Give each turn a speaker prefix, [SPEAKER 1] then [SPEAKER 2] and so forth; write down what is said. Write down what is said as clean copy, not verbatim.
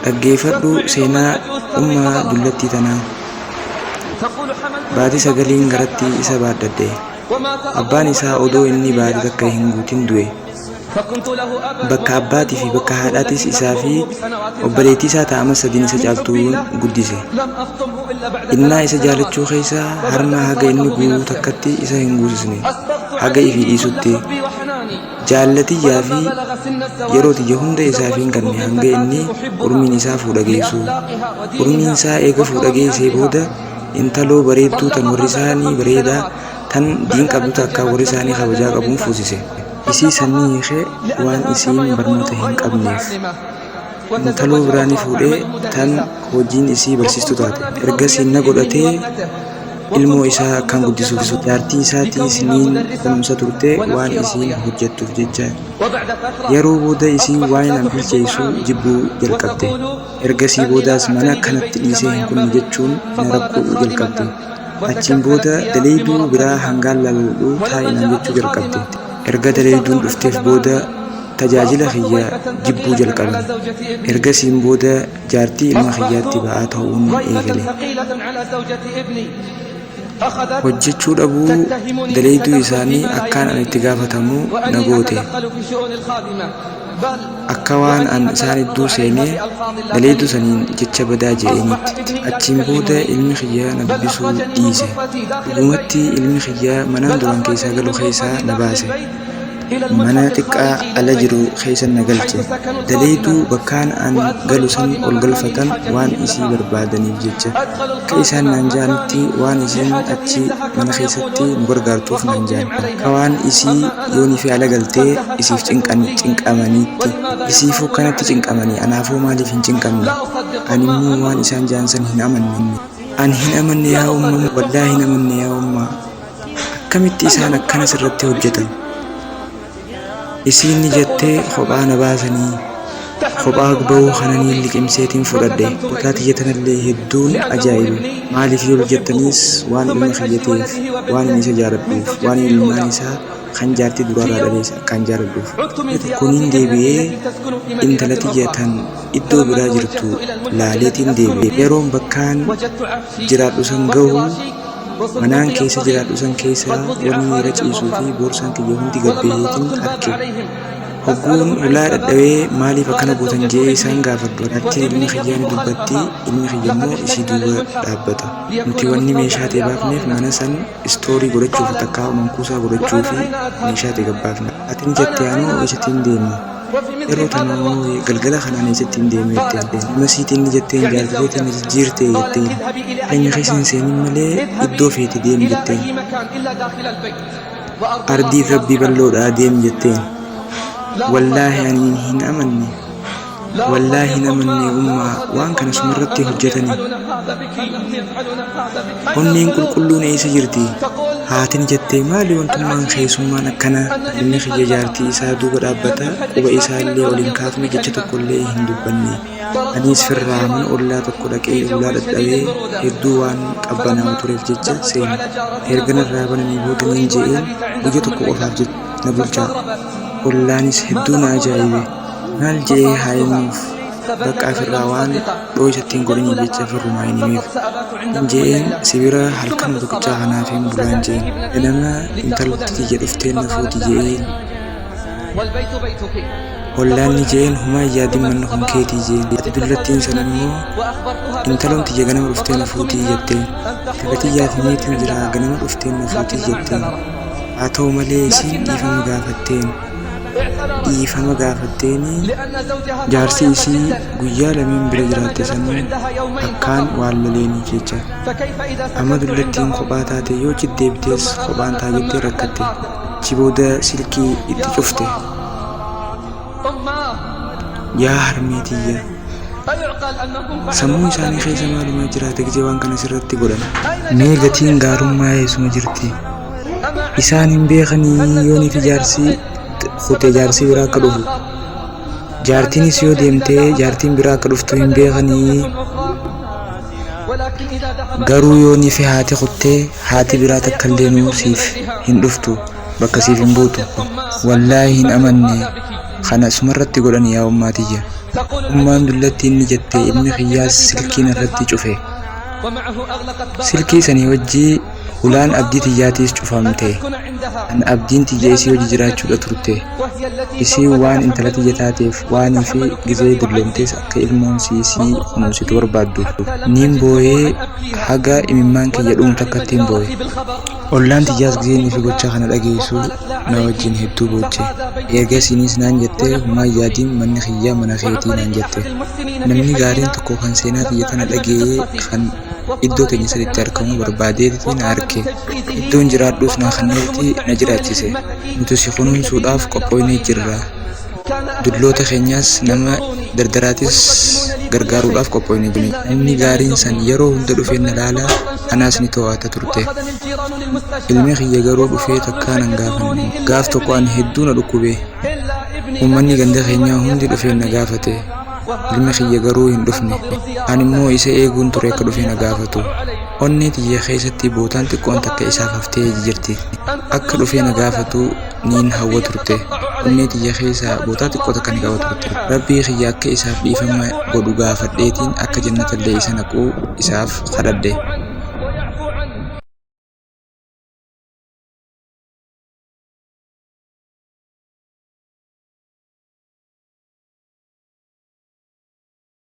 [SPEAKER 1] Dhaggeeffadhu seenaa ummaa dullattii tanaa. Baatii sagaliin garatti isa baadhadhe. Abbaan isaa odoo inni baatii takka hin guutin du'e. Bakka abbaatii fi bakka haadhaatis isaa fi obboleettii isaa ta ama sadiin isa caaltuun guddise. Innaa isa jaalachuu keessa harma haga inni guutuu takkatti isa hin guusisne. Haga ifii dhiisutti. Jaalla tiyyaa fi yeroo tiyya hunda isaafiin kanne hanga inni urmiin isaa fuudha geessu. Urmiin isaa eega fuudha geessee booda intaloo bareedduu tan warri isaanii bareedaa tan diin qabdu takka warri isaanii kabajaa qabuun fuusise. Isii san ni hiike waan isiin barnoota hin qabneef. Intaloo biraa ni fuudhee tan hojiin isii barsiistuu taate. Ergasii na godhatee ilmoo isaa akkaan guddisuuf. Jaartii isaatiis niin kunuunsa turte waan isiin hojjattuuf jecha. Yeroo booda isiin waanin an bilcheessu jibbuu jalqabde. Ergasii boodaas mana akkanatti dhiisee hin kunne jechuun na rakkuu jalqabde. Achiin booda daleeyduu biraa hangaan laaladhu taa'i naan jechuu jalqabde. Erga daleeyduun dhufteef booda tajaajila kiyya jibbuu jalqaban. Ergasiin booda jaartii ilma kiyyaatti ba'aa ta'uun eegale. Hojjechuu dhabuu daleeyduu isaanii akkaan an itti gaafatamu na goote. Akka waan an isaan idduu seenee daleeyduu saniin jecha badaa je'eenitti. Achiin booda ilmi kiyya na dubbisuu dhiise. Dhugumatti ilmi kiyya manaan duraan keessaa galu keessaa na baase. Mana xiqqaa ala jiru keessan na galche. Daleeyduu bakkaan an galu san ol galfatan waan isii barbaadaniif jecha. Akka isaan naan ja'anitti waan isiin achi mana keessatti nu gargaartuuf naan ja'an. Akka waan isii yoonii fi ala galtee isiif cinqamaniitti. Isiifuu akkanatti cinqamanii anaafoo maaliif hin cinqamne? Animmoo waan isaan ja'an san hin amanne. An hin amanne yaa umma, wallaahi hin amanne yaa ummaa. Akkamitti isaan akkana sirratti hojjetan? Isiin ni jettee kophaa na baasanii kophaa bahuu kananiin liqimseetiin fudhadhe. Mataa tiyya tanallee hedduun ajaa'ibe. Maaliif yoo jettaniis waan ilma kiyya ta'eef, waan inni isa jaaladhuuf, waan ilmaan isaa kan jaartii duraarraa dhalees akkaan jaaladhuuf. Guyyaa tokko niin deebi'ee intala tiyya tan iddoo biraa jirtu laaleetiin deebi'e. Yeroon bakkaan jiraadhu san gahu manaan keessa jiraadhu san keessa wanni irra ciisuu fi boorsaan kiyya hundi gad baheetiin arke. Hogguun hulaa dhadhawee maaliif akkana gootan je'ee isaan gaafadhu. Jaartiin ilma kiyyaa ni dubbatti, ilmi kiyya immoo isii duuba dhaabbata. Nuti wanni meeshaa ta'e baafneef mana san istoorii godhachuuf takkaa mankuusaa godhachuufi meeshaa ta'e gad baafne. Ati ni jette anoo eessattiin deema? Yeroo tana ammoo galgala kanaan eessattiin deema jetteen. Nama siitiin ni jetteen jaartii teetiin na jijjiirte jetteen. Keenya keessa hin seenin malee iddoo feete deemi jetteen. Ardiin Rabbii bal'oodhaa deemi jetteen. Wallaahi ani hin amanne. Wallaahi hin amanne ummaa waan kana sumarratti hojjetani. Onneen qulqulluun eessa jirti? Haatin jettee maali wantummaan keessummaan akkanaa? Ilmi kiyya jaartii isaa duuba dhaabbata quba isaallee ol hin kaafne jecha tokkollee hin dubbanne. Anis firraa mana ollaa tokko dhaqee hulaa dhadhawee hedduu waan qabbanaa'u tureef jecha seene. Erga narraa bananii booda nin je'een guyya tokko qofaaf na bulchaa. Ollaanis hedduu na ajaa'ibe. Maal je'ee haa himuuf bakka firraa waan dhooysatti hin godhiniif jecha firrumaa hin himeef. Nin je'een si bira halkanuma tokkichaa kanaaf hin bulaan je'een. Ganama intalti tiyya dhuftee na fuuti je'een. Ollaan ni je'een humaa hin yaadin manni kun keetii je'een. Ati dullattiin san immoo intaloon tiyya ganama dhuftee na fuutii jetteen. Intala tiyyaaf himeetiin jira ganama dhuftee na fuutii jetteen. Haa ta'u malee isiin dhiifama gaafatteen. Dhiifama gaafatteeni jaarsi isii guyyaa lameen bira jiraatte sanuu akkaan waan loleeniif jecha. Amma dullattiin kophaa taate yoo achitti deebitees kophaan ta'a jettee rakkatte. Achi booda silkii itti cufte. Yaa harmee tiyya! Sammuu isaanii keessa maalumaa jiraata gizee waan kana sirratti godhan? Mee gatiin gaarummaa eessuma jirti? Isaan hin beekanii yooniif jaarsi kute jaarsi biraa akka dhufu. Jaartiinis yoo deemtee jaartiin biraa akka dhuftu hin beekanii. Garuu yoonii fi haati kuttee haati biraa takka illeenuu siif hin dhuftu bakka siif hin buutu. Wallaahi hin amanne kana sumarratti godhani yaa ummaa tiyya. Ummaan dullattiin ni jette ilmi kiyyaas silkii narratti cufe. Silkii sanii wajji hulaan abdii tiyyaatiis cufamte. An abdiin tiyya isii wajji jiraachuudha turte. Isiin waan intala tiyya taateef waanii fi gizee dulloomtees akka ilmoon sii isii kunuunsitu barbaaddu. Niin booyee haga imimmaan kiyya dhumu takkattiin booye. Ollaan tiyyaas gizee inni fi gochaa kana dhageessu na wajjin hedduu booche. Ergasiinis naan jette humaa hin yaadin manni kiyya mana keetii naan jette. Namni gaariin tokko kan seenaa tiyya tana dhageeyee kan iddoo teenya sanitti argamuu barbaadeeti na arke. Iddoon jiraadhus naa kenneeti na jiraachise. Nuti si kunuunsuudhaaf qophooynee jirra. Dulloota keenyas nama dardaraatis gargaaruudhaaf qophooyne jirra. Namni gaariin san yeroo hunda dhufee na laala, anaas ni too'ata turte. Ilmi kiyya garuu dhufee takkaa nan gaafanne. Gaaf tokko ani hedduu na dhukkube. Uummanni ganda keenyaa hundi dhufee na gaafate. Ilmi kiyya garuu hin dhufne. Ani immoo isa eeguun ture akka dhufee na gaafatu. Onnee tiyya keessatti bootaan xiqqoon takka isaaf haftee jirti. Akka dhufee na gaafatu niin hawwa turte. Onnee tiyya keessaa bootaa xiqqoo takka ni qaba turte. Rabbii kiyya akka isaaf dhiifama godhu gaafadheetiin akka jannatallee isa naquu isaaf kadhadhe.